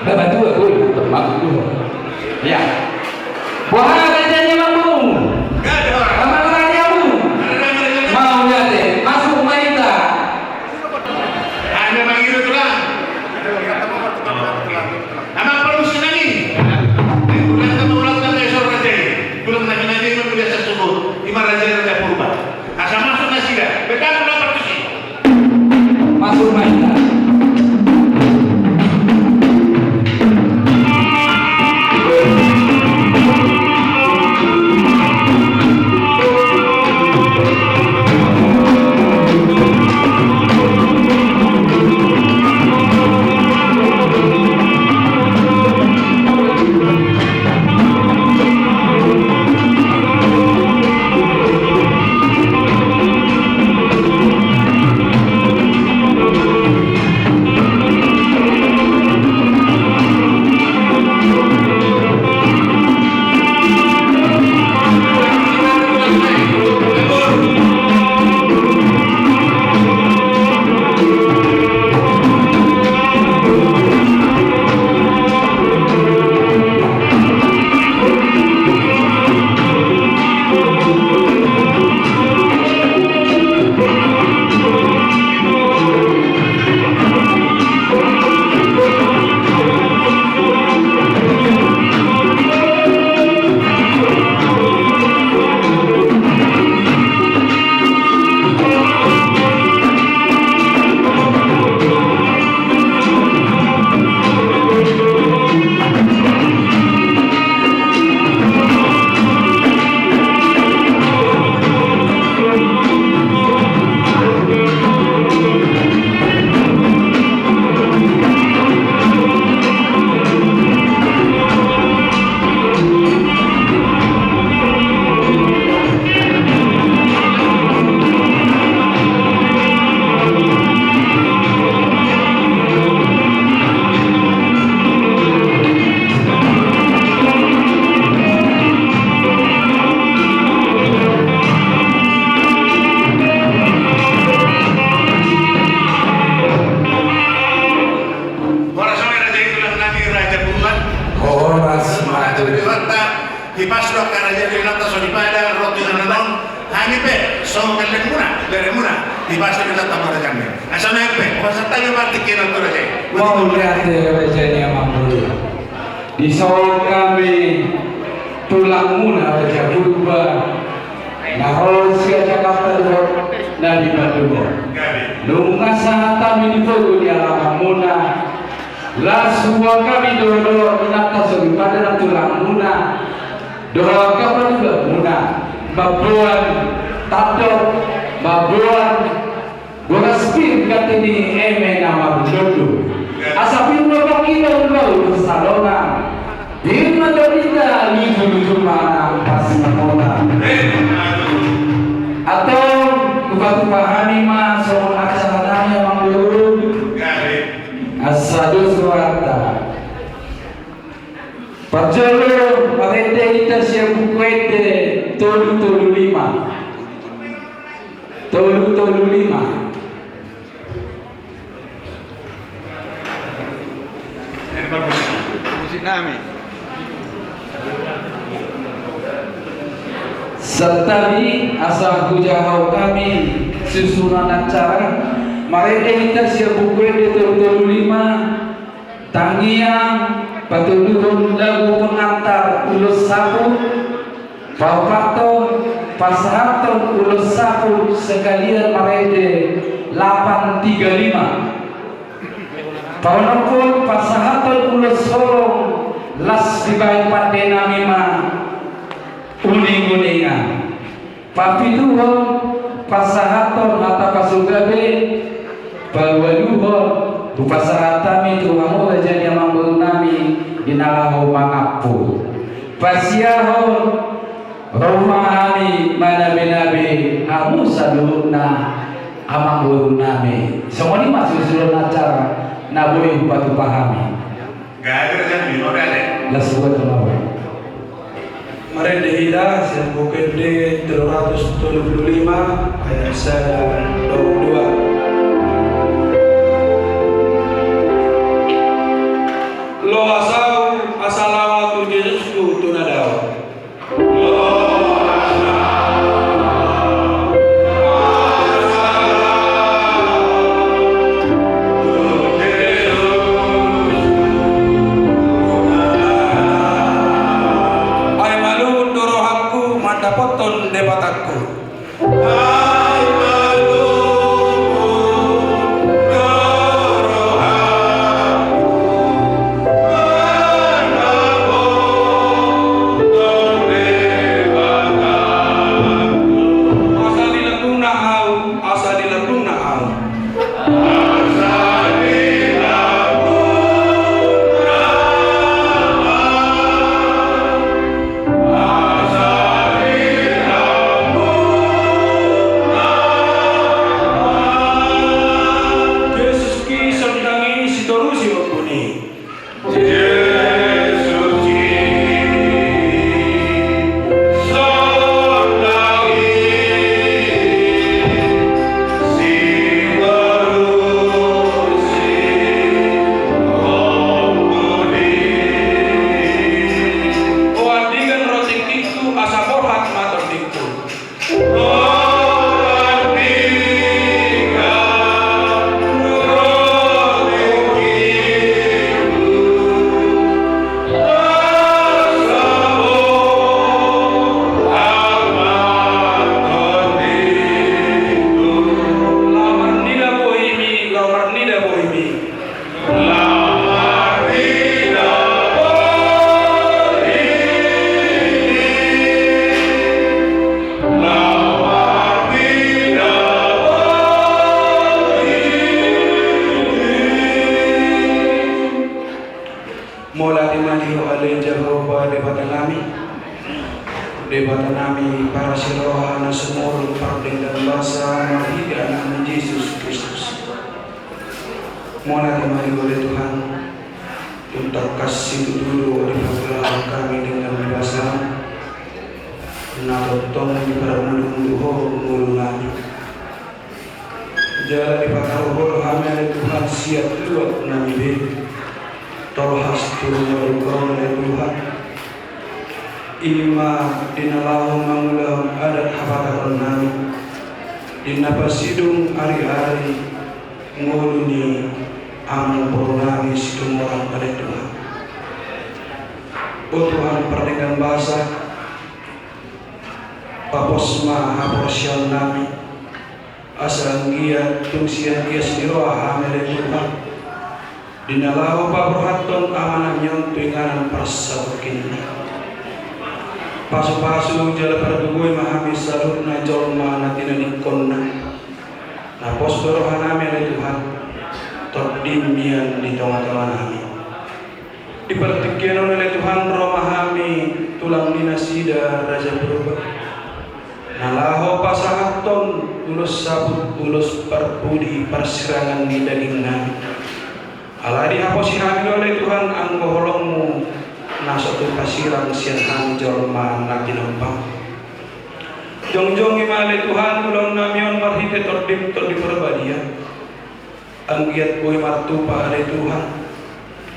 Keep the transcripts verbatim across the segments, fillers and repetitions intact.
Bapak tua, boy, teman dulu. Ya. Boha raja ni amangboru? Amang rajamu. Mauliate, masuk ma hita. Hanya mangido tulang. Amang palusi nami. Tulang nami, tulang nami, so raja i. Tulang nami, nami, nami biasa suku. Ima raja, raja Purba. Asa masuk nasida. Betul, betul, betul. Masuk ma hita. Horas ma raja i, tulang nami, raja Purba. Horas ma. Raja Purba. Hipas do angka raja ni inanta so dipada roti na nanon, hami pe songon gellengmuna, beremuna, hipas do inanta, raja nami. Asa naeng pe, hupasahat hami ma tingki na tu raja i. Mauliate raja ni amangboru. Dison hami tulangmuna raja Purba, na ro sian Jakarta dohot na di Bandung on. Nunga sahat hami di pogu ni alamanmuna. Las huboan hami dohot inanta soripada nang tulangmuna dohot angka paduahonmuna mamboan tandok, mamboan boras pir, gati ni eme na marunduundu. Asa pir do pangkilon, bau do salongan. Pir ma do hita, lujuluju ma nang pansinangmuna. Antong hupatupa hami ma songon acara nami, amangboru. Asa dos rohanta. Parjolo marende hita sian Buku Ende tolu tolu lima. Tolu tolu lima. Musik nami. Santabi, asa hujahahon hami susunan acara. Marende hita sian Buku Ende tolu tolu lima. Tangiang, patuduhon lagu pengantar ulos saput. Paopathon, pasahathon ulos saput sekalian marende lapan tiga lima. Paonomhon, pasahathon ulos holong, las dibahen pande nami ma uninguningan. Papituhon, pasahathon hata pasupasu. Paualuhon, hupasahat hami tu hamu raja ni amangboru nami di na laho mangampu. Pasiahon, ro ma hami manabenabe hamu saluhutna, amangboru nami. Songon i ma susunon acara na boi hupatupa hami. Gabe raja ni amangboru. Las huboan ma. Marende hita sian Buku Ende tolu ratus tolu pulu lima, ayat sada dohot dua. Loas ahu asa laho tu Jesusku tu na dao. Ai malum do rohangku mandapothon Debatangku. Asa dilebungna ahu, asa dilebungna ahu. Jesus ki sondang i sitorusi ombun i. Jesus ki sondang i sitorusi ombun i. O andigan ro tingkingku asa borhat ma tondingku. O andigan ro tingkingku asa borhat ma tondingku. Laho marnida bohimi, laho marnida bohimi. Mauliate ma di Ho ale Jahowa Debata nami, Debata nami parasi roha na sumurung pardenggan basa marhite Anakmu Jesus Kristus. Mauliate ma di Ho ale Tuhan, tung tangkas situtu do dipangula hami denggan ni basaM, na tongtong diparmudu-mudu Ho ngolu nami. Jala dipataru Ho do hami ale Tuhan sian luat nami be, tolhas tu ruma ni rohaM ale Tuhan. I ma di na laho mangulahon adat hapataron nami, di na pasidung ari-ari ngolu ni Amangboru nami Situmorang ale Tuhan. O Tuhan pardenggan basa, papos ma haporseaon nami, asa anggiat tung sian ias ni roha hami ale Tuhan, di na laho paborhathon Ama nami on tu inganan parsatongkin i. Pasu-pasu jala pargogoi ma hami saluhutna jolma na tinadingkonna. Na pos do roha nami ale Tuhan, tondim mian di tonga-tonga nami. Di partingkian on ale Tuhan ro ma hami tulang ni nasida Raja Purba, na laho pasahathon ulos saput ulos parpudi parsirangan ni daging nami. Alai dihaposi hami do ale Tuhan anggo holongMu na so tung pasirang sian hami jolma na tinompang. Jongjong i ma ale Tuhan ulaon nami on marhite TondiM Tondi Parbadia. Anggiat boi martupa ale Tuhan,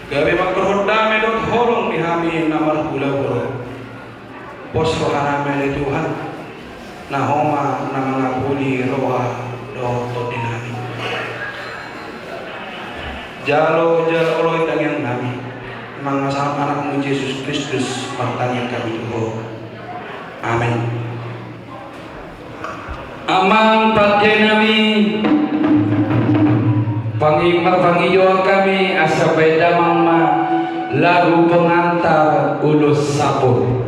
gabe mangkorhon dame dohot holong di hami na marhulahula. Pos roha nami ale Tuhan, na Ho ma na mangapuli roha dohot tondi nami. Jalo jala oloi tangiang nami, mangasahon AnakMu Jesus Kristus martangiang hami tu Ho. Amen. Amang pangke nami, pangi-, marpangidoan hami asa baen damang ma lagu pengantar ulos saput.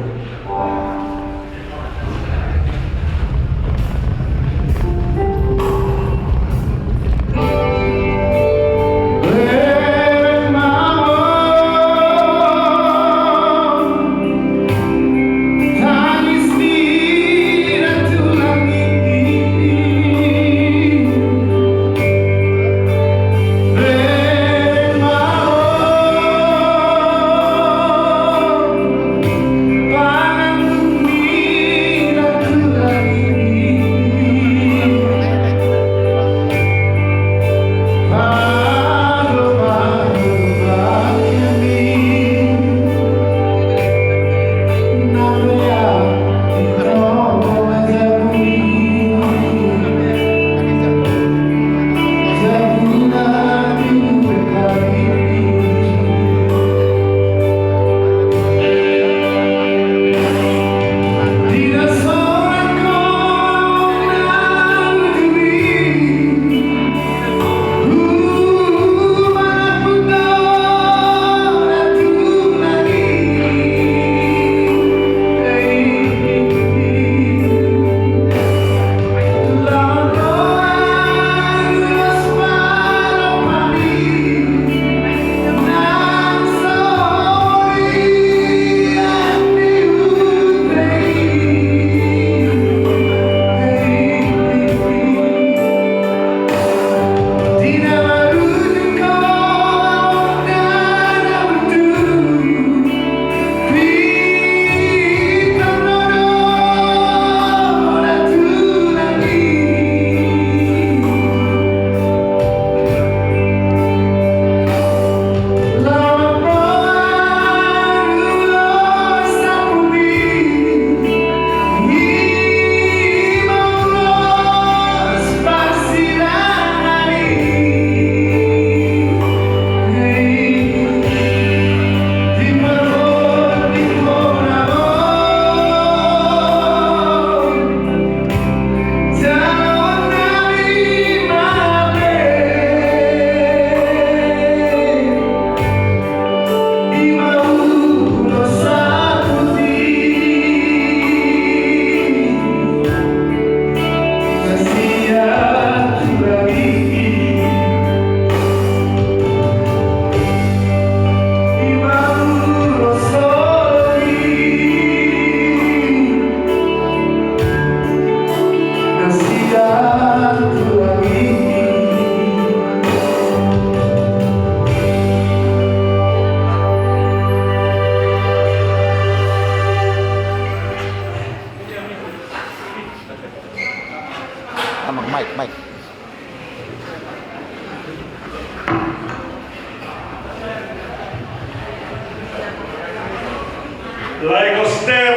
Lae Koster.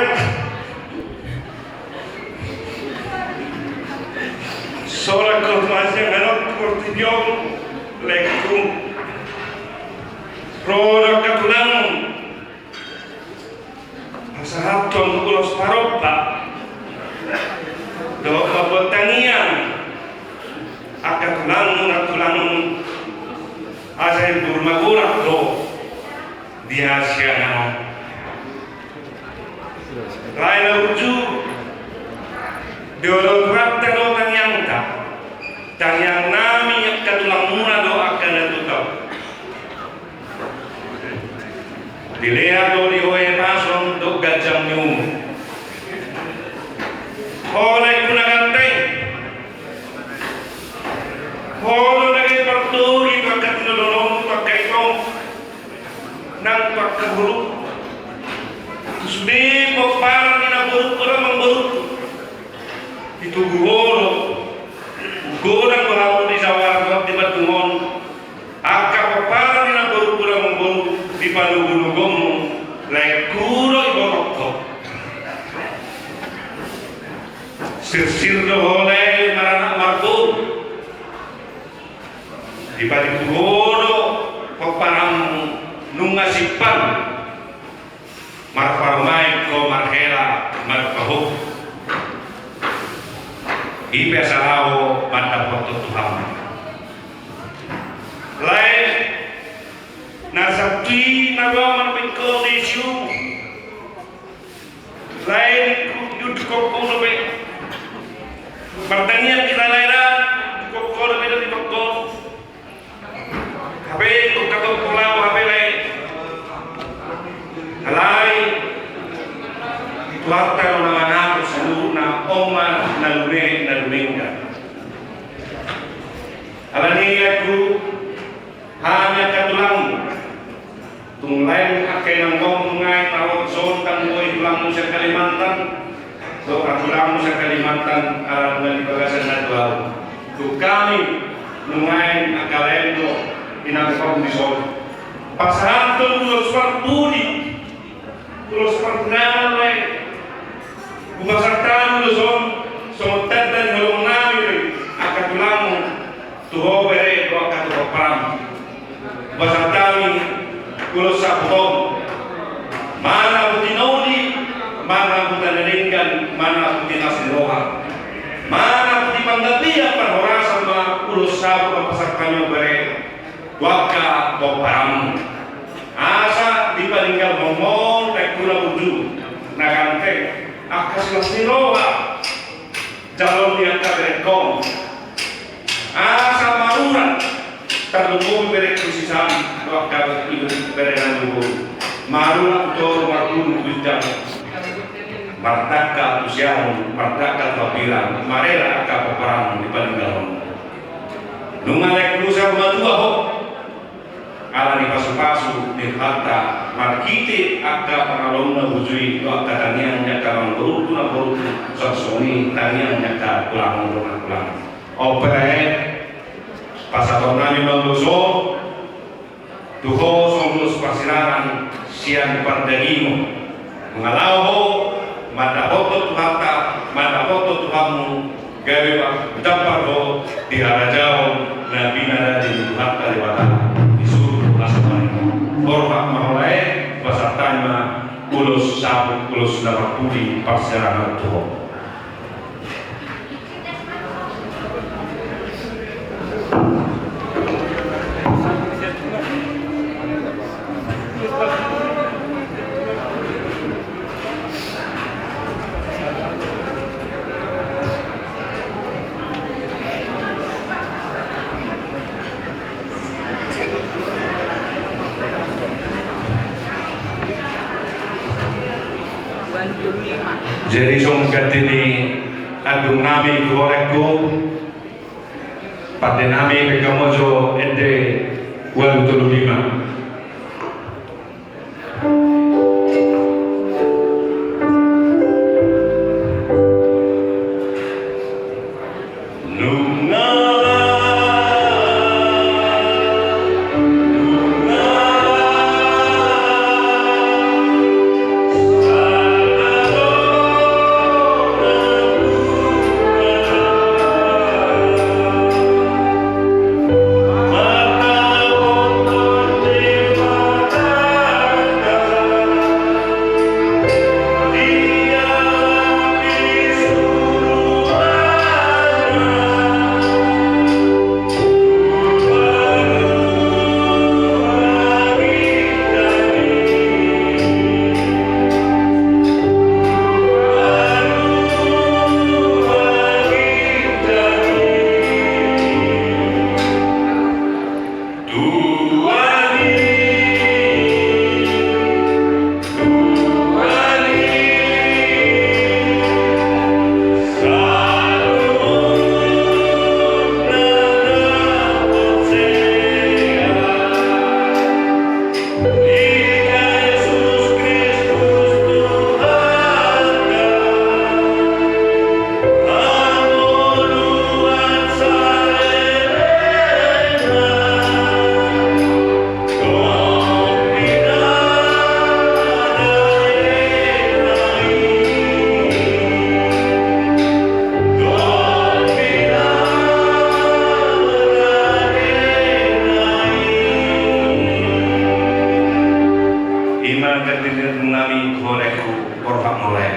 Sorak kau tu masiang anak portibion leku. Roda katulang. Pasahathon ulos parompa dohot mambuat tangiang angka tulangmu na tulang asa i burmagorak do di hasiangan on. Lae na burju, dioloi Tuhanta do tangiangta. Tangiangnami angka tulangmuna do angka na tutu. Dilean do di ho epason dohot ganjang ni umur. Ho na ingkon na ganteng. Ho do na gabe partogi tu angka tinodohononmu tu angka ito nang tu angka boru. Sude pomparan ni namborungku nang namborungku. Ditogu ho do. Godang do hamu di jawara dohot di Bandung on. Angka pomparan ni namborungku nang namboru dipanogunogonmu, laengku do ibotohon. Sirsir do ho lae maranak marboru. Dipatipu ho do pomparanmu nunga simpan. Marparumaen ho marhela marpahohom. I pe asa laho mandapothon Tuhan. Lae na satu i na dua marpingkol di siu. Lae ningku diunduk ho dope. Martangiang hita lae da, diunduk ho dope do di tongko. Hape ingkon hatop pola hape lae. Alai Tuhanta do na mangatur saluhutna, on ma na lume na lumenggan. Alani i laengku, hami angka tulangmu. Tung lae angka inangmu nuaeng na ro dison, ndang boi tulangmu sian Kalimantan. Dohot tulangmu sian Kalimantan ala nunga di bagasan na tuatua. Tung hami nuaeng angka laengmu inangmu dison. Pasahathon ulos parpudi, ulos partunangan lae. Hupasahat hami ulos on songon tanda ni holongnami do i angka tulangmu. Tu ho bere dohot angka tu pomparanmu. Hupasahat hami ulos saput on. Manaputi na uli, manaputi na denggan, manaputi las ni roha. Manaputi panggabean parhorasan ma ulos saput na hupasahat hami on bere tu angka pomparanmu. Asa dipaninggalhon ho laengku na burju, na ganteng, angka silas ni roha. Jaloon ni angka berengkon. Asa marurat tarlumobi berengku si Sami dohot angka ibu bere na lumobi. Marurat tu toru, marpungu tu ginjang. Mardangka tu siamun, mardangka tu hambirang, marela angka pomparanmu dipaninggalhon. Nunga laengku saur matua ho. Ala ni pasupasu ni Tuhanta marhite angka parngoluonna burju i dohot angka tangiang ni angka namborungku, namborungku, songon i tangiang ni angka tulangmu, namborungku. On pe lae, pasahaton nami ma ulos on tu ho songon ulos parsirangkap sian pardagingon. Nunga laho ho mandapothon Tuhanta, mandapothon Tuhanmu, gabe ma dampar ho di harajaon na pinarade ni Tuhanta Debata di surgo asa marenggo. Borhat ma ho lae, pasahat hami ma ulos saput, ulos na parpudi parsirangan tu ho. Jadi songon ganti ni andung nami tu ho laengku, pande nami Pekka Mojo ende ualu tolu lima. Ima ganti nami tu holengku, borhat mole.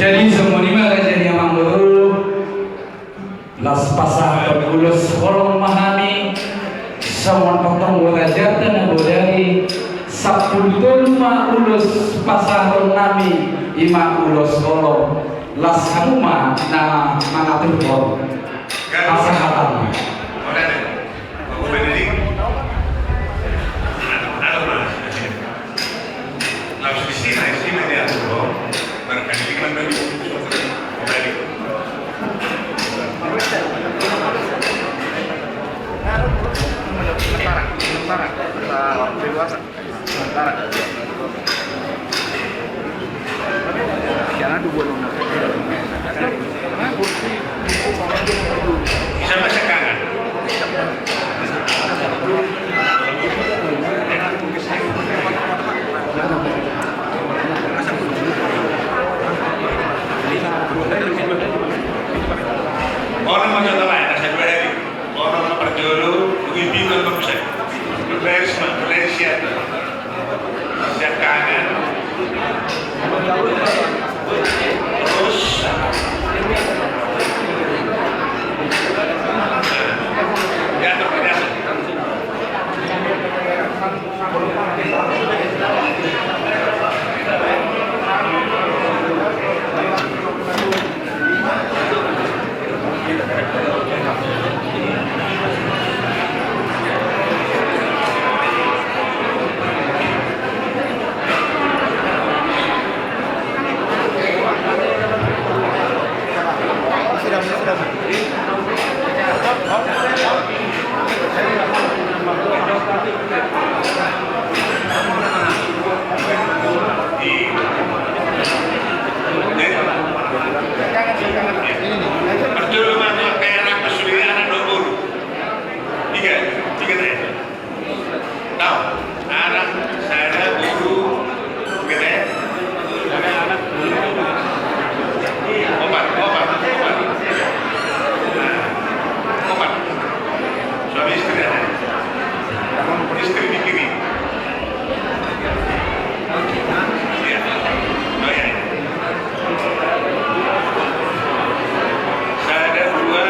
Jadi songon i ma raja ni amangboru. Laos pasahat ulos holong ma hami songon partonggo rajanta na bodari, sampulu tolu ma ulos pasahaton nami, ima ulos holong. Laos hamu ma na mangaturhon pasahatanna. Ono ma jolo, Pak, rasa dua hari. Ono ma parjolo, dugi bimbang bagusan. Beres ma, beres ya. Siap kangen. Terus. Diatur, diatur. Opat, opat, opat. Nah, opat. Suami istri ada. Istri di kiri. Iya. Oh, iya. Sada, dua,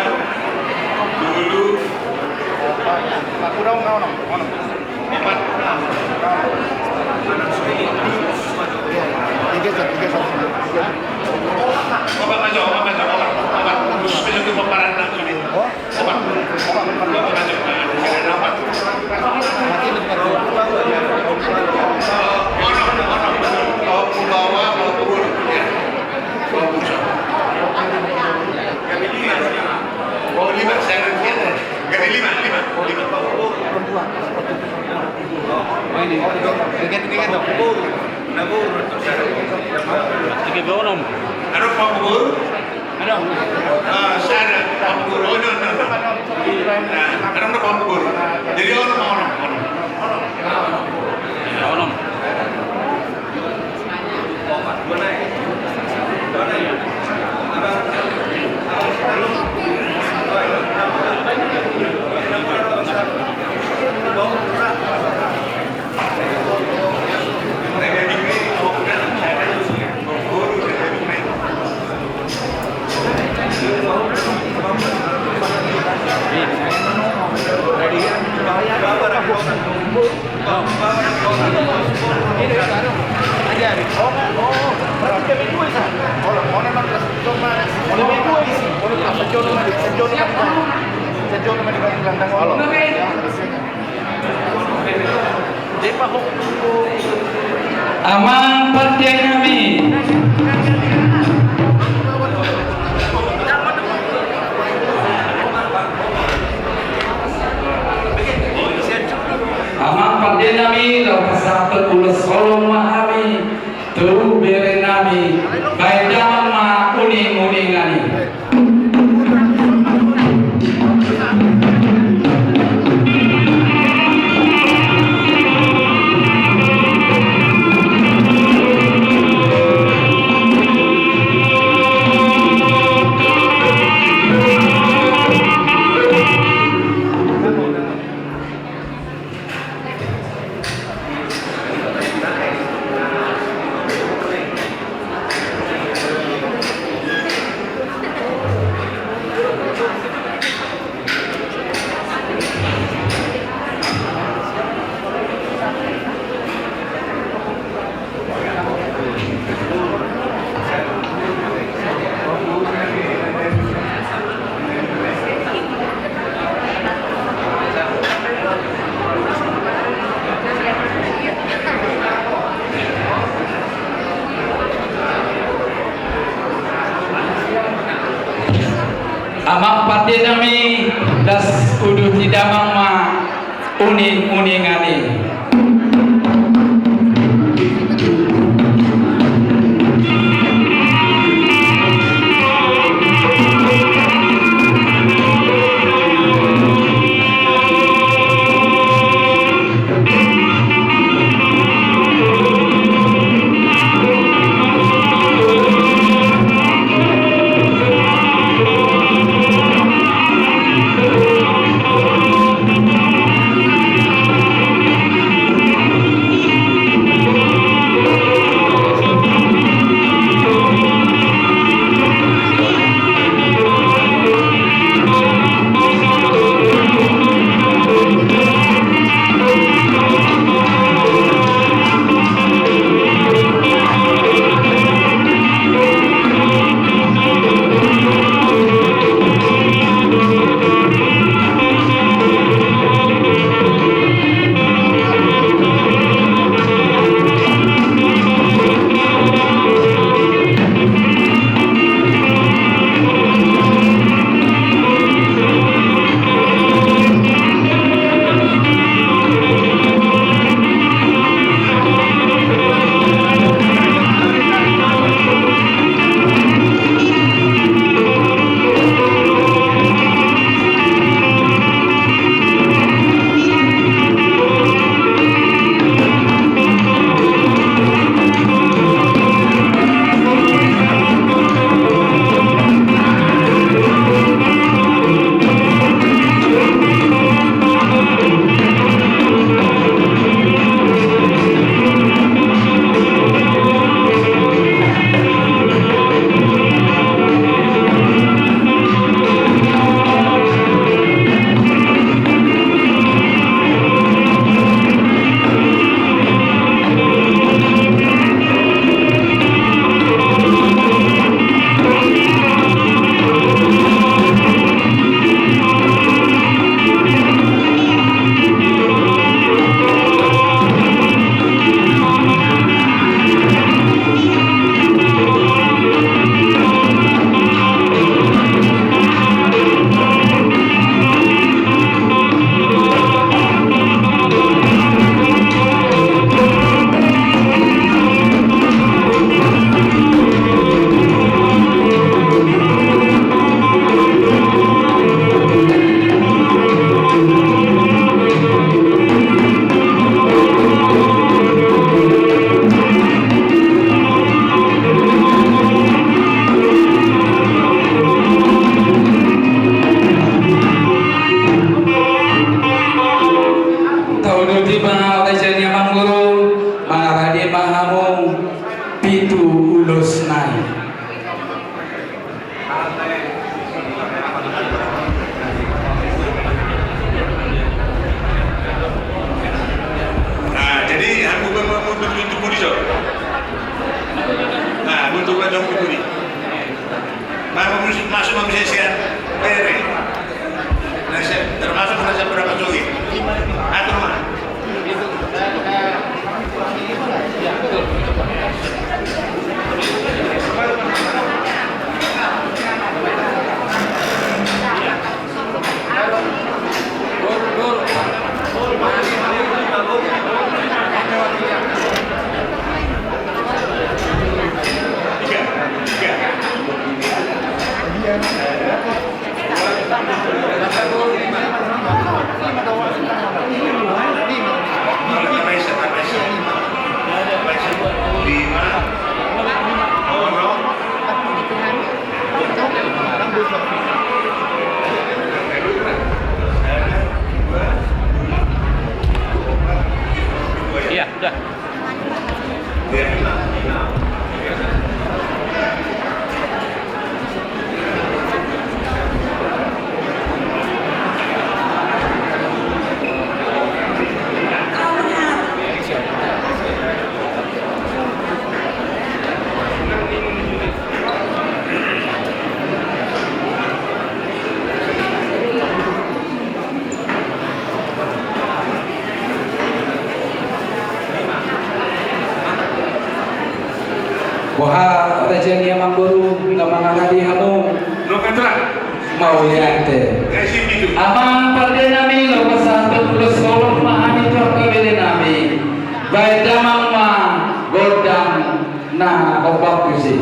dulu. Aku dong, no, no, no. Opat. Tiga, satu, tiga, satu. Opat, maju, opat, maju, opat, opat. Khusus itu pemeran langsung ini. Oh? Opat. Opat, opat, opat, maju. Nah, opat. Mati, mati, mati. Onom, onom, onom. Kau pembawa, kau pukul. Ya. Kau pukul. Kami lima. Kau lima, saya ada tiga. Ganti lima, lima, lima. Ini, ganti, ganti. Tiga, dua, enam. Ada Pak Gubernur? Ada. Ah, saya ada Pak Gubernur. Oh, no, no, no. Nah, ada Pak Gubernur. Jadi, ono, ono, ono. Ono. Amang pande nami. Amang pande nami, laho pasahat ulos holong ma hami tu bere nami, baen damang ma uning-uningan i. Uning-uningan i. Tauduti ma raja ni amangboru, mangarade ma hamu pitu ulos nai. Nah, jadi hamu mundur tu pudi so. Nah, mundur tu pudi. Masuk, masuk, masuk, sian. Bere. Nah, termasuk nasa berapa coy? Atur ma. Iya, udah. Boha raja ni amangboru, na mangarade hamu? Mauliate. Amang pande nami, laho pasahathon ulos holong Kompak tusi.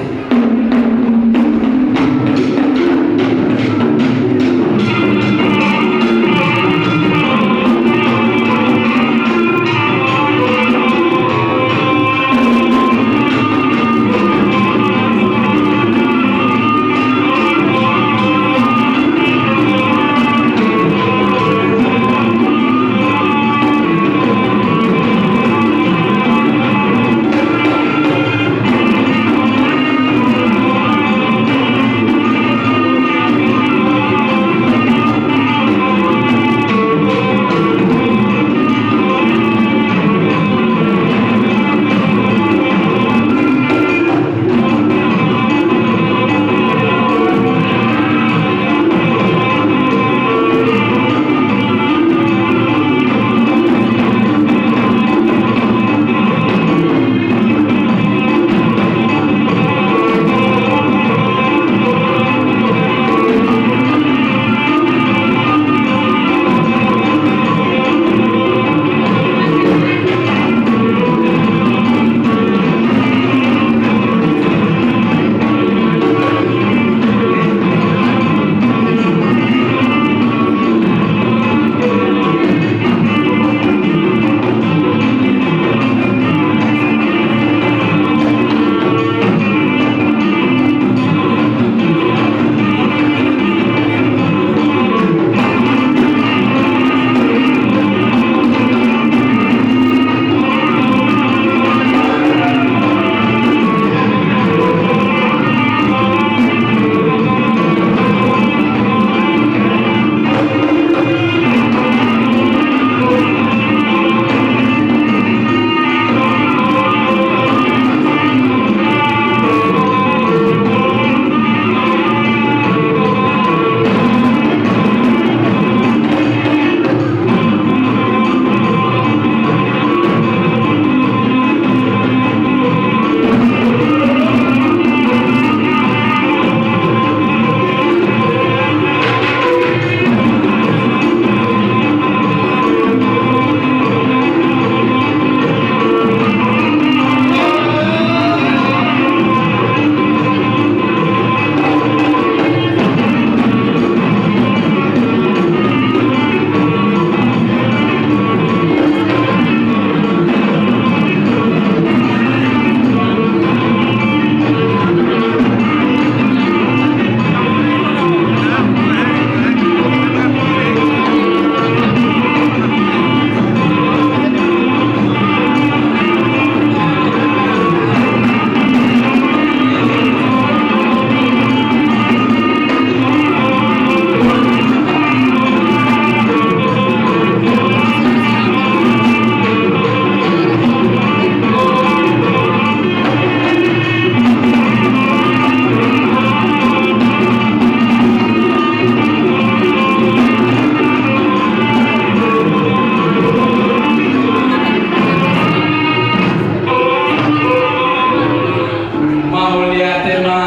Mauliate ma.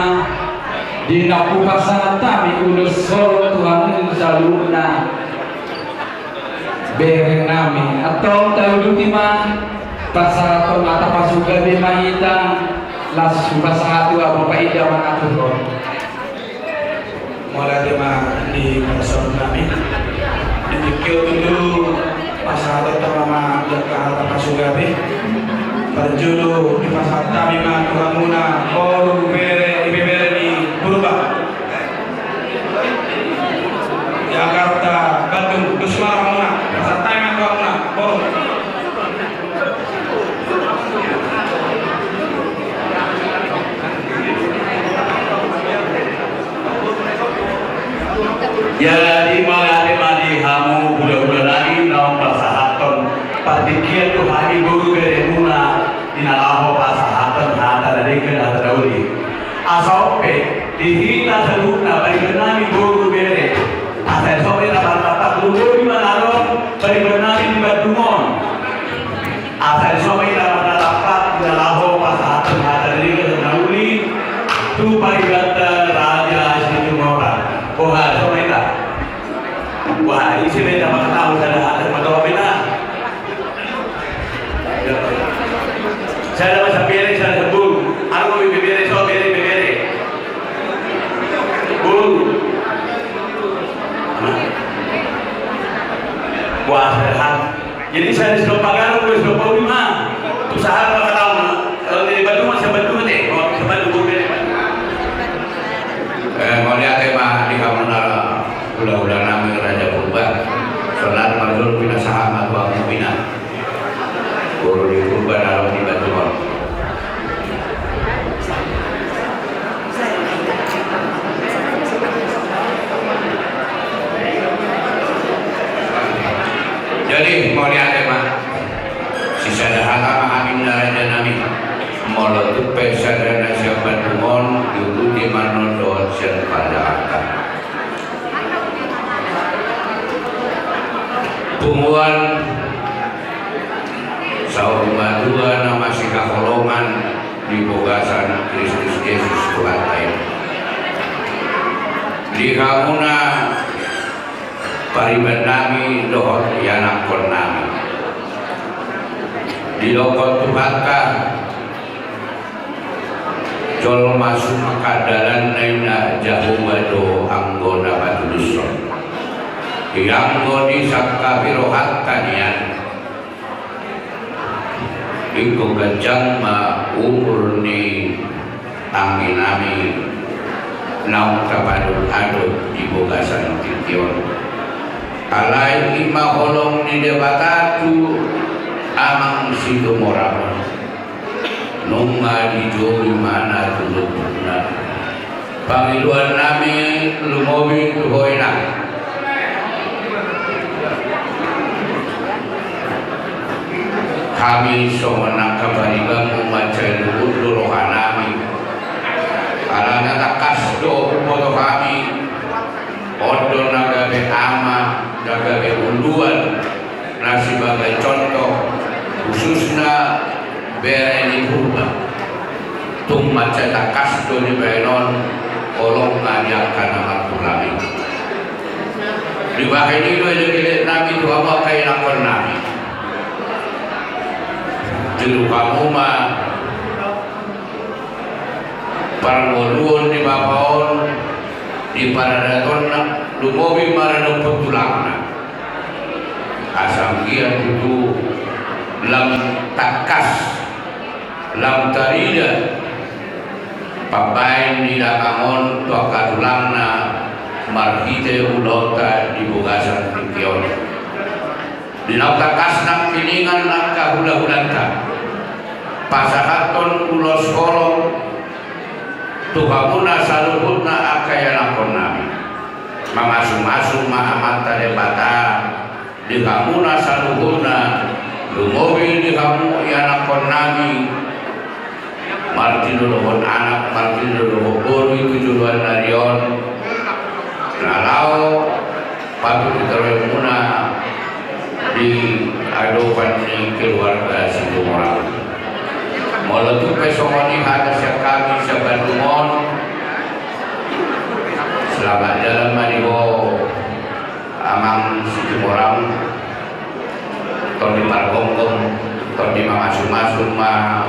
Di na hupasahat hami ulos holong tu hamu saluhutna, bere nami, antong tauduti ma pasahathon hata pasupasu ma hita. Laos hupasahat tu ahu, paida ma na tu ho. Mauliate ma di pasahat nami. Di tingki on tutu pasahathon hami ma di angka hata pasupasu. Parjolo dipasahat hami ma tu hamuna boru, bere, ibebere ni Purba, Jakarta, Bandung. Dos ma rohamuna, pasahat hami ma tu hamuna boru. Jadi mauliate ma di hamu hulahula nami naung pasahathon partingkian tu hami boru beremuna di na laho pasahathon hata na denggan, hata na uli. Asa on pe di hita saluhutna, pariban nami boru bere, asa ison pe tapartap-, lumobi ma na adong pariban nami di Bandung on. Asa ison ma hita marnatampak di na laho pasahathon hata na denggan, hata na uli tu paribanta Raja Situmorang. Boha, ison ma hita? Boha, ise ma hita, manghatahon sada hata ma, boha ma hita? Sada ma sambere, sada samburu. Adong Jadi sudah pagaru, sudah pauli ma. Usaha apa kata ma? Kalau di Bandung mah, siapa dulu deh? Kalau siapa dulu deh? Eh, mauliate ma di hamuna hulahula nami Raja Purba. Sonari marjolo pinasahat ma tu hamu pina. Boru ni Purba na ro di Bandung. Jadi, mauliate ma. Sisada hata ma hami na raja nami. Molo tung pe sada na sian Bandung on, diuduti ma annon dohot sian Jakarta. Punguan saur matua na masihaholongan di bagasan Kristus Jesus Tuhanta i. Di hamuna pariban nami dohot ianakhon nami. Didokkon Tuhanta, jolma sungkun dalanna, ninna, Jahowa do anggo na patulushon. Ianggo disangkapi rohanta nian, ingkon ganjang ma umur ni anggi nami naung tapadok-adok di bagasan tingki on. Alai i ma holong ni Debata tu Amang Situmorang on. Nunga dijou ibana tu lombu na. Pangidoan nami lumobi tu ho, Inang. Hami songon angka paribanmu mansai luhut do roha nami. Alana tangkas do huboto hami, on do na gabe ama, na gabe uluan, na sibagai contoh, khususna bere ni Purba. Tung mansai tangkas do dibahen on holongna di angka na martulang i. Dibahen i do elek-elek nami tu hamu angka ianakhon nami. Tiru hamu ma parngoluon ni bapa on di paradatonna, lumobi maradophon tulangna. Asa anggiat tutu lam tangkas, lam tarida pambahen ni damang on tu angka tulangna marhite ulaonta di bagasan tingki on. Di naung tangkas nangkiningan angka hulahulanta pasahathon ulos holong tu hamuna saluhutna angka ianakhon nami. Mamasumasu ma Amanta Debata di hamuna saluhutna, lumobi di hamu ianakhon nami, martinodohon anak, martinodohon boru i tu joloan ni ari on, na laho patut ditoroi muna di adopan ni keluarga Situmorang. Molo tung pe songon i hata sian hami sian Bandung on, selamat jalan ma di ho Amang Situmorang. Tondi pargomgom, tondi mamasumasu ma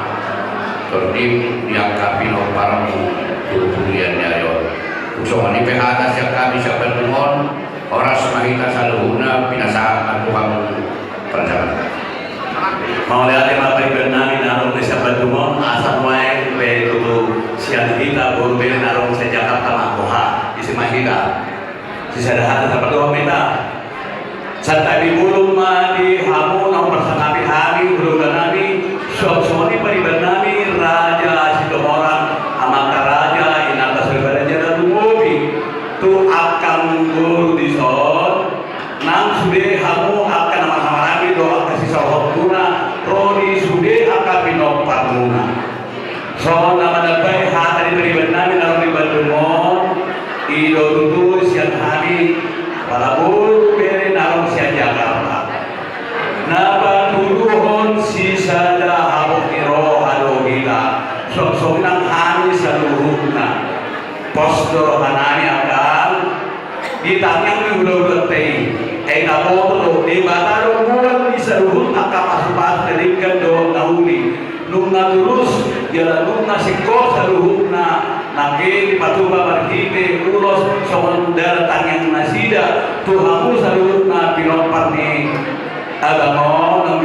tondim di angka pinomparmu tu pudian ni ari on. Songon i pe hata sian hami sian Bandung on, horas ma hita saluhutna, pinasahat ma tu hamu parjamaah. Mauliate ma pariban nami na adong di sian Bandung on, asa nuaeng pe tutu sian hita boru bere na adong sian Jakarta ma boha, isi ma hita. Sisada hata sapadohon hita. Santabi bulung ma di hamu na huparsangapi hami, hulahula nami, suang songon i pariban nami Raja Situmorang, amanta raja, inanta soripada, jala lumobi tu angka boru dison, nang sude hamu angka na marhahamaranggi dohot angka sisaohonmuna, ro di sude angka pinomparmuna. Songon na manambai hata ni pariban nami na adong di Bandung on, i do tutu sian hami, apala boru bere na adong sian Jakarta. Na patuduhon sisada habot ni roha do hita, songon songon nang hami saluhutna. Pos do roha nami angka di tangiang ni hulahulanta i, ai taboto do Debata do mual ni saluhut angka pasupasu na denggan dohot na uli. Nunga tulus jala nunga singkop saluhutna, nangkin dipatupa marhite ulos songon dalan tangiang nasida tu hamu saluhutna pinompar ni abang on.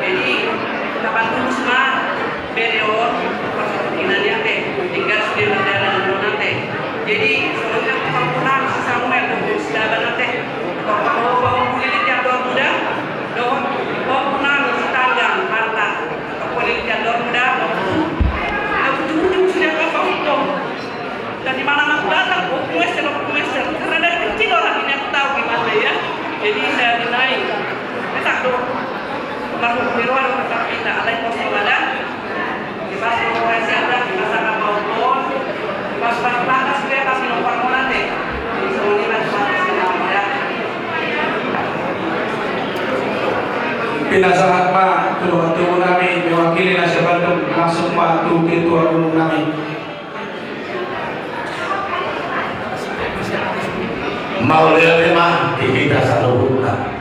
Jadi, kapan tulus ma, bere on, pas inanna ate, tinggal sude mardalan do ate. Jadi, songon i ma tu Samuel, tu Samuel, tu Samuel ate. Pahompu lili di andor muda, dohot pahompu nami si Tanggang, Marta. Pahompu lili di andor muda, dohot. Nah, ujung-ujung sudah apa hukum? Dan di mana-mana datang, oh, kuester, oh, kuester. Karena dari kecil orang ini aku tahu gimana ya. Jadi saya dinai. Kita tuh, marhum di ruang, kita alai pos di badan. Di pas di ruang saya ada, di pas ada mau pon. Di pas, pas, pas, pas, dia pas minum formula teh. Jadi semuanya pas, pas, pas, pas, ya. Pinasahat ma tu dongan tubu nami, mewakili na siapandung, langsung ma tu ketua umum nami. Mauliate ma di hita saluhutna.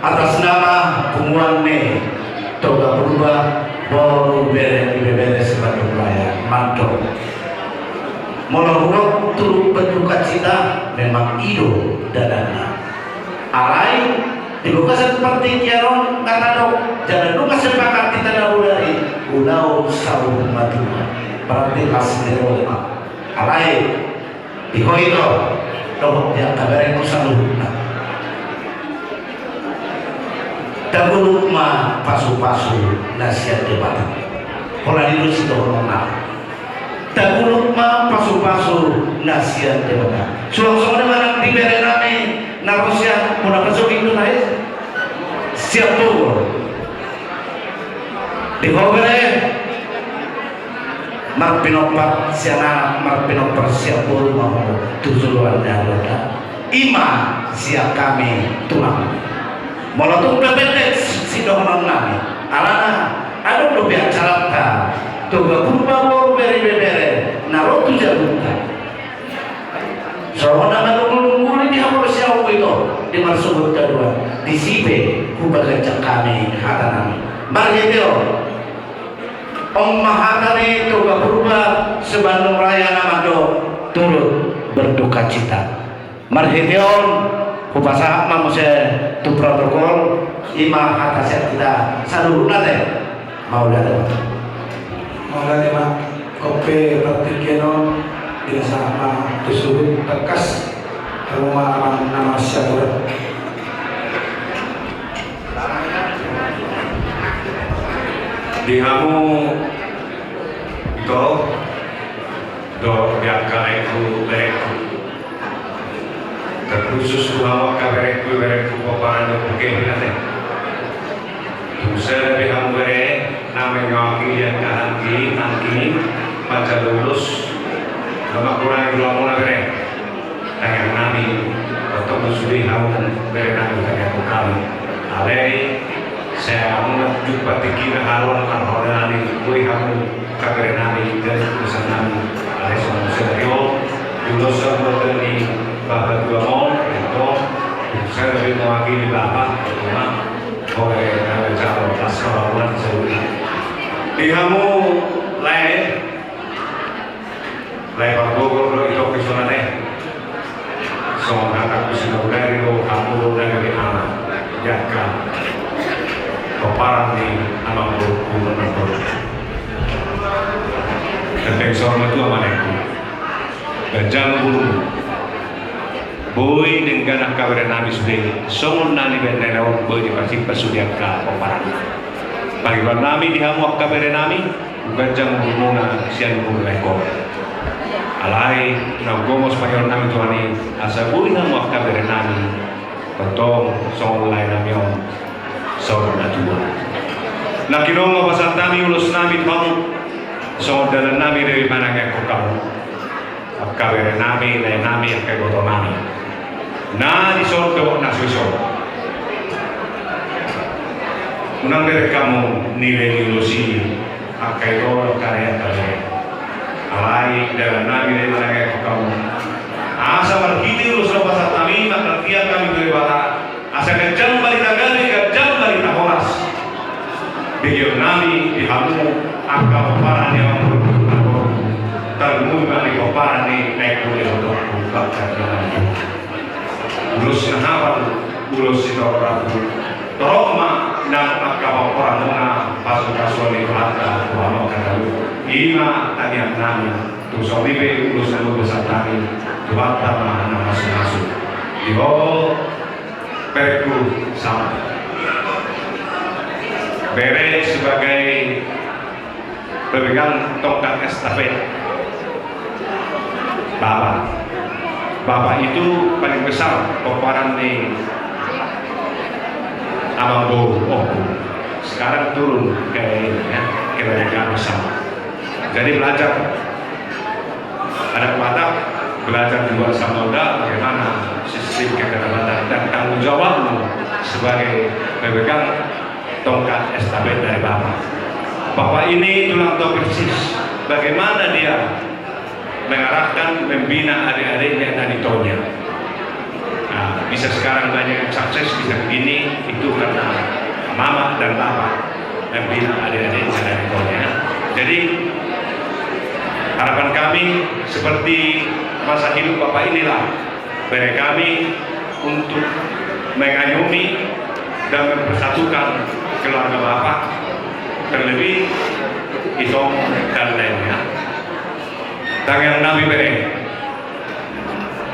Atas nama punguan ni Toga Purba, boru, bere, ibebere, Sibandung Raya, mandok. Molo hudok turut berdukacita, memang i do dalanna. Alai, di bagasan partingkian on, nga tadok, jala nunga sepakat hita na bodari, ulaon saur matua. Berarti las ni roha. Alai, di ho i do, dohot di angka berengku saluhutna. Tagulut ma pasu-pasu na sian Debata. Holan i do sidohononnami. Tagulut ma pasu-pasu na sian Debata. Suang songon i ma nang di bere nami na ro sian, muna pasu itu nai. Sian Bogor. Di ho bere. Marpinompar sian anak, marpinompar sian boru ma ho tu joloan ni ari on da. I ma sian hami tulang. Molo tung pe pendek sidohononnami. Alana, adong dope acaranta. Toga Purba, boru, bere, ibebere. Na ro tu jabunta. Songon na manunggul-nungguli di haporseaonku ito, di marsogot haduan, disi pe hupaganjang hami hatanami. Marhite on, on ma hata ni Toga Purba Sibandung Raya na mandok turut berdukacita. Marhite on, hupasahat ma muse tu protokol, i ma hata sian hita saluhutna te. Mauliate ma. Mauliate ma. Ope, partingkian on, biasa ma tu suhut tangkas, hamu ma amang na marsiatur. Di hamu ito, dohot di angka laengku, berengku. Terkhusus tu hamu angka berengku, berengku pomparan dohot pungkawi na te. Tung sada pe hamu bere, na mewakili angka anggi, anggi, manjalo ulos, na mangkurangi do hamuna bere. Tangiang nami, tongtong do sude hamu bere nami, tangiang hami. Alai, sai hamu na jumpang tingkina haroan, haroan nami, boi hamu. Kabere nami, dan pesan nami, alai songon sadari on, di ulos sabuat ni Bapa tuamu, ito, saya lebih mewakili Bapa, cuma, oleh, eh, calon paskah labuan saudara. Di hamu lae, lae Parbogor do ito kesonane. Songon hata ku sinabulari do hamu do na gabe anak. Jaka. Parani amang boru, amang boru. Tenteng saur matua ma nangkin. Ganjang umur. Boi denggan angka bere nami sude, songon na nibaen na on boi dipasipat sude angka pomparan. Pangidoan nami di hamu angka bere nami, ganjang umurmuna sian umur na ingkon. Alai na gomos pangidoan nami Tuhan i, asa boi hamu angka bere nami, tongtong songon lae nami on, saur matua. Nangkin on ma pasahat nami ulos nami tu hamu, songon dalan nami dope manangiangkon hamu. Angka bere nami, lae nami, angka iboto nami. Na dison dohot na so dison. Unang derek hamu nilai ni ulos i, angka ito, angka rea, angka bere. Alai dalan nami dope manangiangkon hamu. Asa marhite ulos na pasahat nami, manghatai hami tu Debata. Asa ganjang barita gabe, ganjang barita horas. Begeon nami di hamu angka pomparan ni amang boru, tarlumobi ma di pomparan ni na ingkon diboto hamu. Ulos na hapal, ulos sitorop rambu. Torop ma nang angka pomparanmuna, pasu-pasuon ni Tuhanta tu hamu angka na dua. I ma tangiang nami. Tung songon i pe ulos na pasahat nami, Tuhanta ma na masu-masu. Di ho, berengku Sam. Bere sebagai pemegang tongkat estafet. Bapa. Bapa itu paling besar pomparan ni amang boru, ompu. Sekarang turun ke ini, ya, ke bere kami Sam. Jadi belajar adat Batak, belajar juga sama uda bagaimana sistem kekerabatan dan tanggung jawabmu sebagai pemegang tongkat estafet dari Bapak. Bapak ini tulang tahu persis bagaimana dia mengarahkan, membina adik-adiknya dan itonya. Nah, bisa sekarang banyak yang sukses, bisa begini, itu karena mama dan bapak yang bina adik-adiknya dan itonya. Jadi, harapan kami, seperti masa hidup bapak inilah, bere kami untuk mengayomi dan mempersatukan keluarga bapak, terlebih itong dan lainnya. Tangiang nami bere,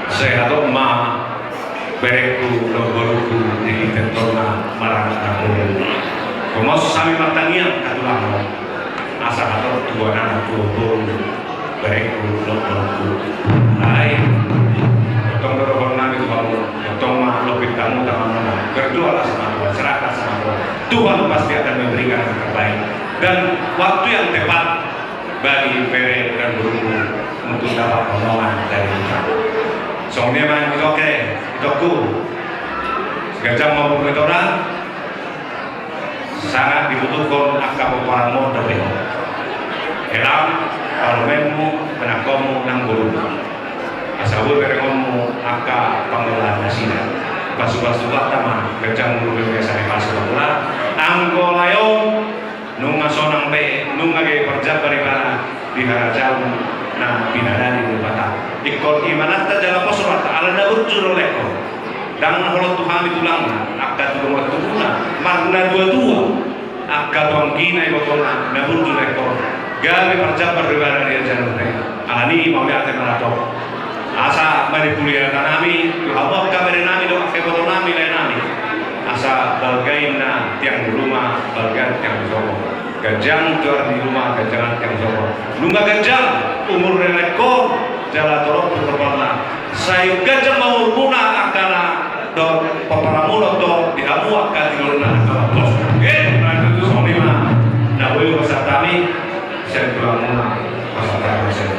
sehat ma berengku dohot borungku di tingki tentona marangkup na boru. Gomos hami martangiang hatulangon, asa hatop tu anak tu boru berengku dohot borungku. Alai tong do dohonon nami tu hamu, tong ma lompit hamu tanganmuna, berdoalah sama Tuhan, serahkan sama Tuhan. Tuhan pasti akan memberikan yang terbaik dan waktu yang tepat bagi bere dan borungku untuk dapat omongan dari Tuhan. Songon i ma, ito, oke, itongku. Ganjang ma umur ni ito, sangat dibutuhkon angka pomparanmu dope. Helam, parumaenmu, panangkohonmu nang borungmu. Asa boi berengonmu angka panggolaan nasida. Pasu-pasu Tuhanta ma, ganjang umur ni ito, sai pasu-pasu. Anggo lae on, nunga sonang be, nunga gabe parjambar ibana di harajaon na pinadali ni Debata. Ingkon imananta jala pos rohanta, ala na burju do laengkon. Ndang na holong tu hami tulangna, angka tu dongan tubuna, marnatua-tua, angka tu anggina ibotona, na burju laengkon. Gabe parjambar do ibana di harajaon na pinadali. Alani i mauliate ma antong. Asa manimbulihon hami tu hamu angka bere nami dohot angka iboto nami, lae nami. Asa balga inna tiang ruma, balga tiang sopo. Ganjang tu ari ni ruma, ganjang tiang sopo. Nunga ganjang umur ni laengkon, jala torop tu torparna. Sai ganjang ma umurmuna angka na dohot pomparanmuna dohot di hamu angka tiloanna angka pos. Eh, na tutu songon i ma. Na boi pasahat hami, sian tulangmuna pasahat hami sian.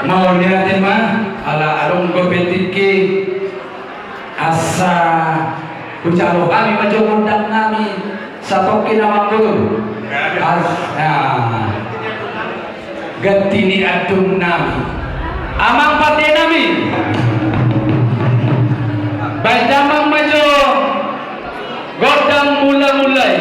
Mauliate ma, ala adong dope tingki, asa hujalo hami ma jo gondang nami, satongkin amang boru. As-, ah, ganti ni andung nami. Amang pande nami. Baen damang ma jo gondang mula-mula i.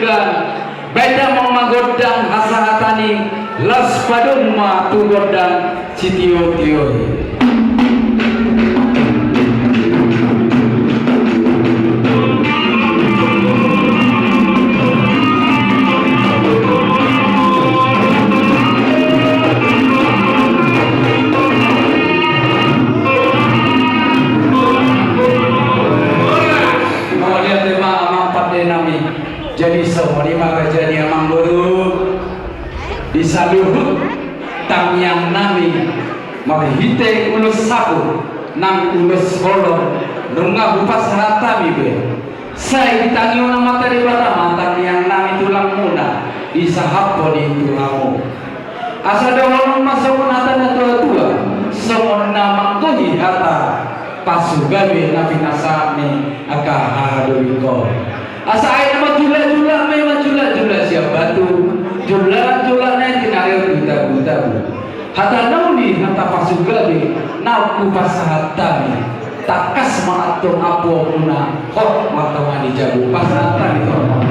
Baen damang ma gondang hasahatan i, laos padomu ma tu gondang sitiotio i. Mauliate ma amang pande nami. Jadi songon i ma raja ni amangboru, di saluhut tangiang nami marhite ulos sapu nang ulos holong, nunga hupasahat hami be. Sai di tangiang on ma Debata ma tangiang nami tulangmuna, disahaphon i tu hamu. Asa dohonon ma songon hata na tuatua, songon na manggohi hata, pasugabe na pinasahat ni angka hahadolingon. Asa aek na manjulakjulak ma i manjulakjulak sian batu, julakjulak na i tinari on tu tabutabu. Hata na uli, hata pasugabe na hupasahat hami. Tangkas ma antong ampuonmuna, hot ma tonga ni jabu, pasahat hami tu ampuon.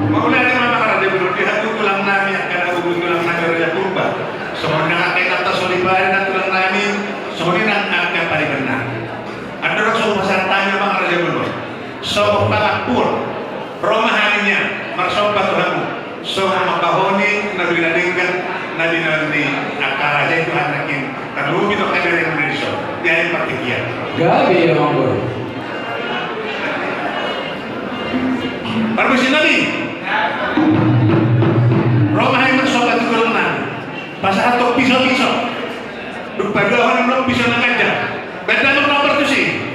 Mauliate ma amang raja, belum di hatutulang nami, angka na tulang nami Raja Purba. Songon i nang angka inanta Solipari nang tulang nami, songon i nang angka pariban nami. Andorang so hupasahat hami amang raja, belum. Songon pangampuon, ro ma hami nian marsomba tu hamu. Songon mambahoni na binaen denggan na binaen ni angka raja i tu anak i, tarlumobi tu angka bere na di son. Dia yang partingkian. Gabe amangboru. Parmusi nami. Ro ma hami marsomba tu tulang nami. Pasahat tu piso-piso. Dung paduahon piso na ganjang. Baen damang ma partusi.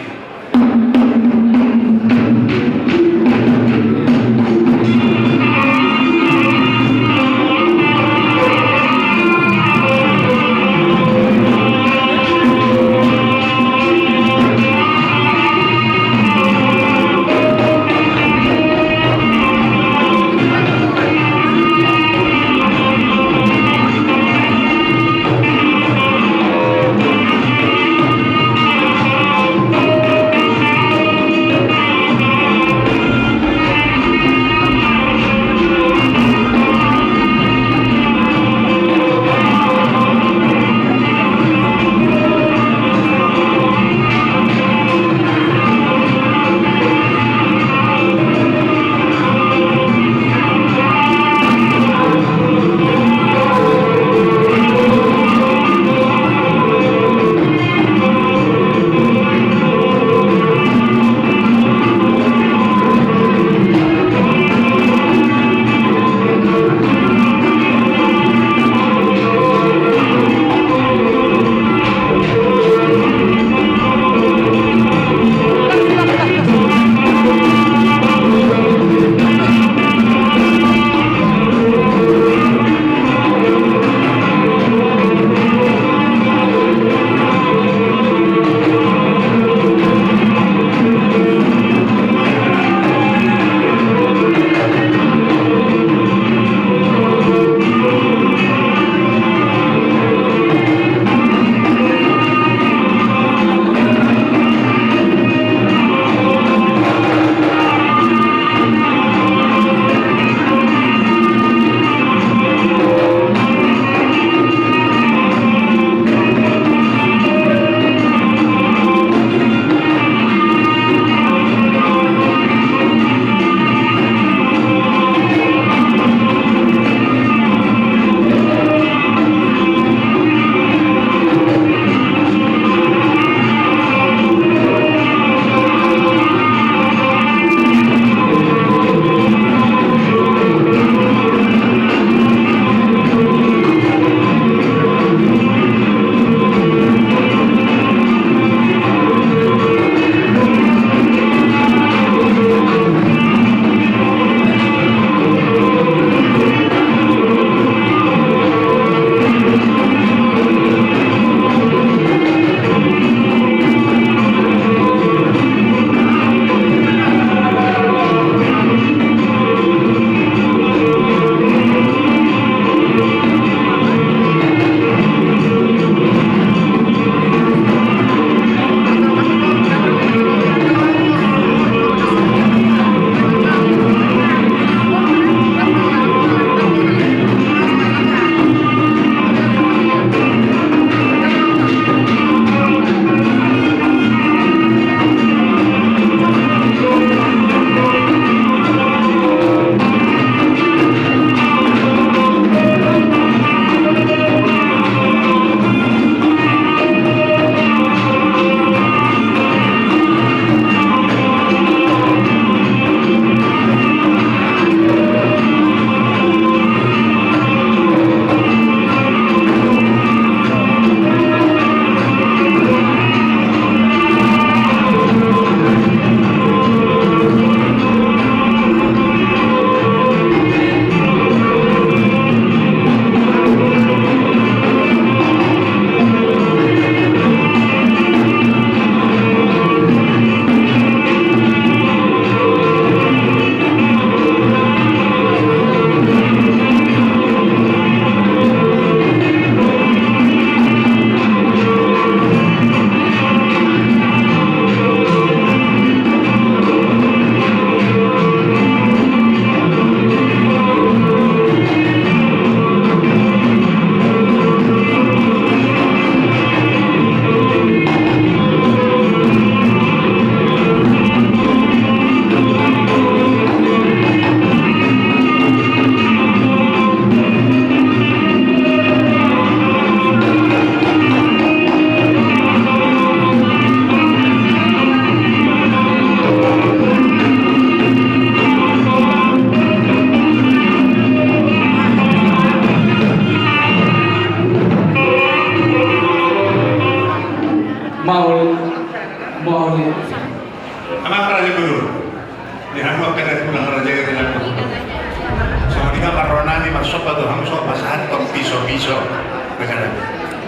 Hamu so pasahathon piso-piso.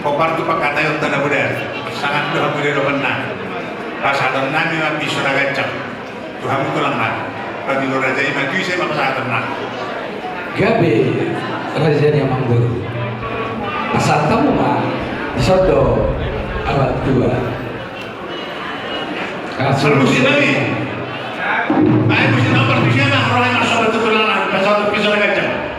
Hombar tu pangkataion tanda muda. Sangat do hamu di dohononna. Pasahatonnami ma piso na ganjang tu hamu tulang nami. Pabilo raja i ma tu ise ma pasahatonna. Gabe raja ni amang boru. Pasahat hamu ma. Sodo abad tua. Parmusik nami. Baik, musik nomor tiga, nah, roh yang masuk betul-betul lah, pasal tu pisau gajah.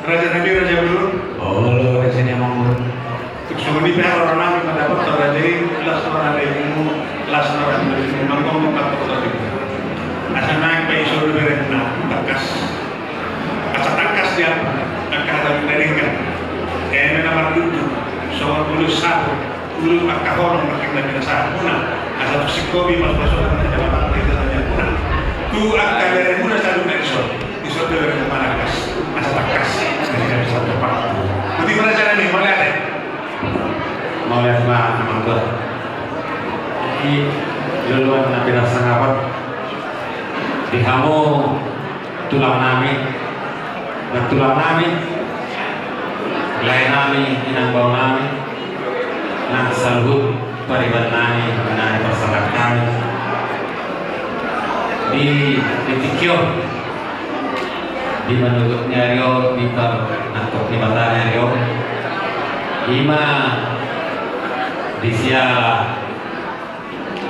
Raja nami, raja bolon. Olo, raja ni amang bolon. Tung songon i pe roha nami mandapothon raja i, las roha nami, las roha nami, mangomong kata kota. Asa naeng pe iso do berengna, tangkas. Asa tangkas dia, angka hata na denggan. Eme na mardudu, songon ulos sapu. Ulu angka holong makin na binasahan muna, asa tusuk kopi pas-pasokan na jabatan na jabatan muna. Tu angka bere muna saluhutna dison, dison do bere muna tangkas, asa tangkas. Jadi na bisa tepat. Putih mana cara ni, mauliate. Mauliate ma amang tua. Di loloan na pinarsangapan di hamu tulang nami, nantulang nami, lae nami, inang bao nami, nang saluhut pariban nami na diparsangap hami di, di tingki on, di manogot ni ari on, di parnangkok ni mata ni ari on, i ma di siala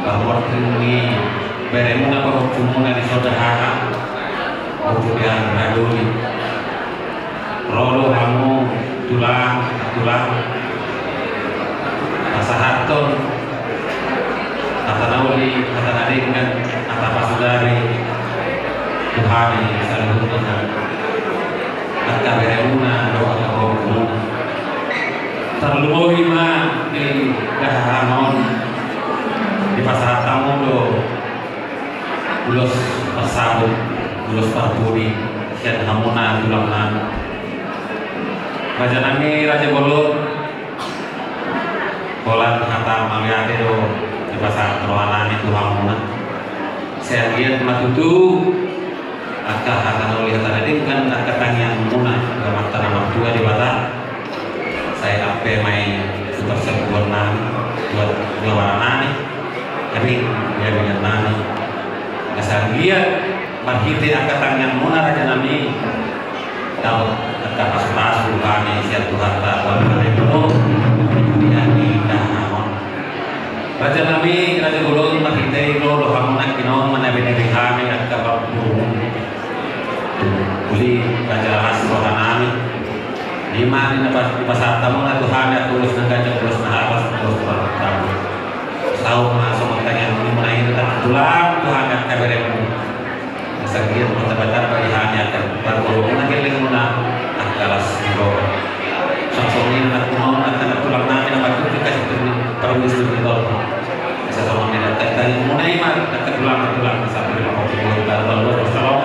pahompu ni bere muna, pahompu muna di Soda Haha, pahompu di Andra Doli. Ro do hamu tulang, tulang pasahathon hata na uli, hata na denggan, hata pasugari tu hami saluhutna. Angka bere muna dohot angka pahompu muna. Tarlumobi ma di dahahan on dipasahat hamu do ulos parsabut, ulos parpudi sian hamuna tulang nami. Raja nami, raja bolon, holan hata mauliate do dipasahat roha nami tu hamuna. Sai anggiat ma tutu angka hata na uli, hata na denggan, angka tangiang muna tu Amanta na martua Debata. Sai ampe ma i tu parsabutuan nami, tu, tu abara nami, tapi di abingan nami. Asa anggiat marhite angka tangiang muna raja nami, dapot angka pasupasu hami sian Tuhanta, Tuhanta na di hami dahahan on. Raja nami, raja bolon, marhite i ro do hamu nangkin on manebe-nebe hami angka pahompu muna. Uli raja las roha nami. I ma di na pas, dipasahat hamu na tu hami angka ulos na ganjang, ulos na horas, ulos na parhata. Saut ma songon tangiang muna i, tulang, tu hami angka bere muna. Asa anggiat martamba-tamba di hami angka parguru muna, gelleng muna, angka las ni roha. Songon i ma tulang nami na marhite kasih tu ni parwisnu ni tolong. Asa songon i ma tangiang muna i ma angka tulang, tulang sampe lima puluh tujuh tahun lalu, wassalam.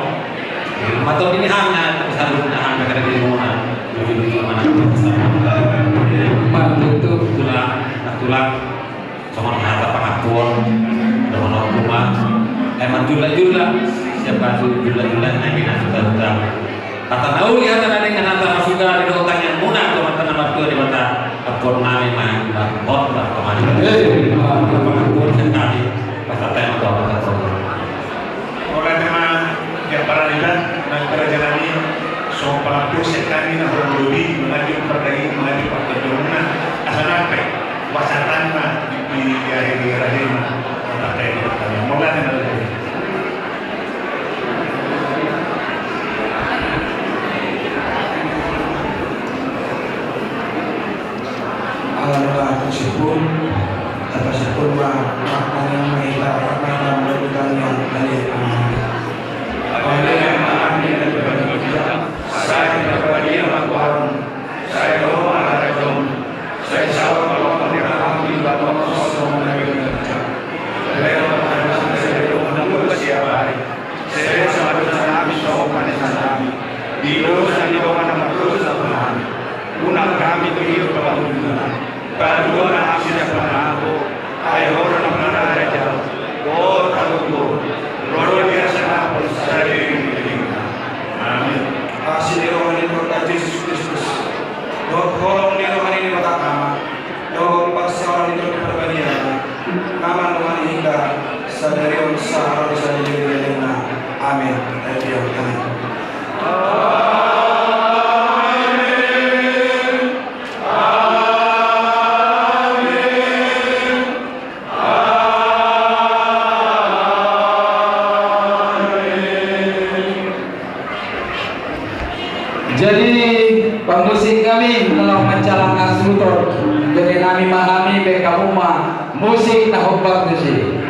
Mato ini hana, saluhutna hana kada di muna. Lucu-lucu mana. Mantu tulang, tulang. Songon hata pangampuon, dohononku ma, eh, manjulak-julak, siapa tu julak-julak na bina huta-huta. Hata na uli, hata na denggan, hata na pasugari dohot tangiang muna tu Amanta na martua Debata, ampuon nami ma, ma, ma, ma, ma, eh, ma, ma, ma, pangampuon sian hami, pasahat ma tu Ala nunga tusipun, tapasipun ma, maknanya ma hita, maknanya ma hita yang balik. Amin. Amin. Amin. Sai na badia ma goarmu, sai ro ma harajaonmu, sai saut ma lomo ni roham di banua on songon na di surga. Lehon ma hami sadari on hangoluan siapari. Sesa ma dosanami songon panesanami di dosa ni dongan na mardosa tu hami. Unang hami tu iur pangolungan. Palua ma hami sian pangago, ai Ho do na mangarajai, dohot hagogoon, dohot hasangapon sadari on. Amin. Asi ni roha ni Tuhanta Jesus Kristus, dohot holong ni roha ni Debata Ama, dohot parsaoran ni Tondi Parbadia, na mangurupi hita sadari on sahat tu saleleng ni lelengna. Amin. Amin. Jadi, pamusik nami, molo manjalang na sutor, jadi nami ma hami, baen hamu ma musik na hombar tusi.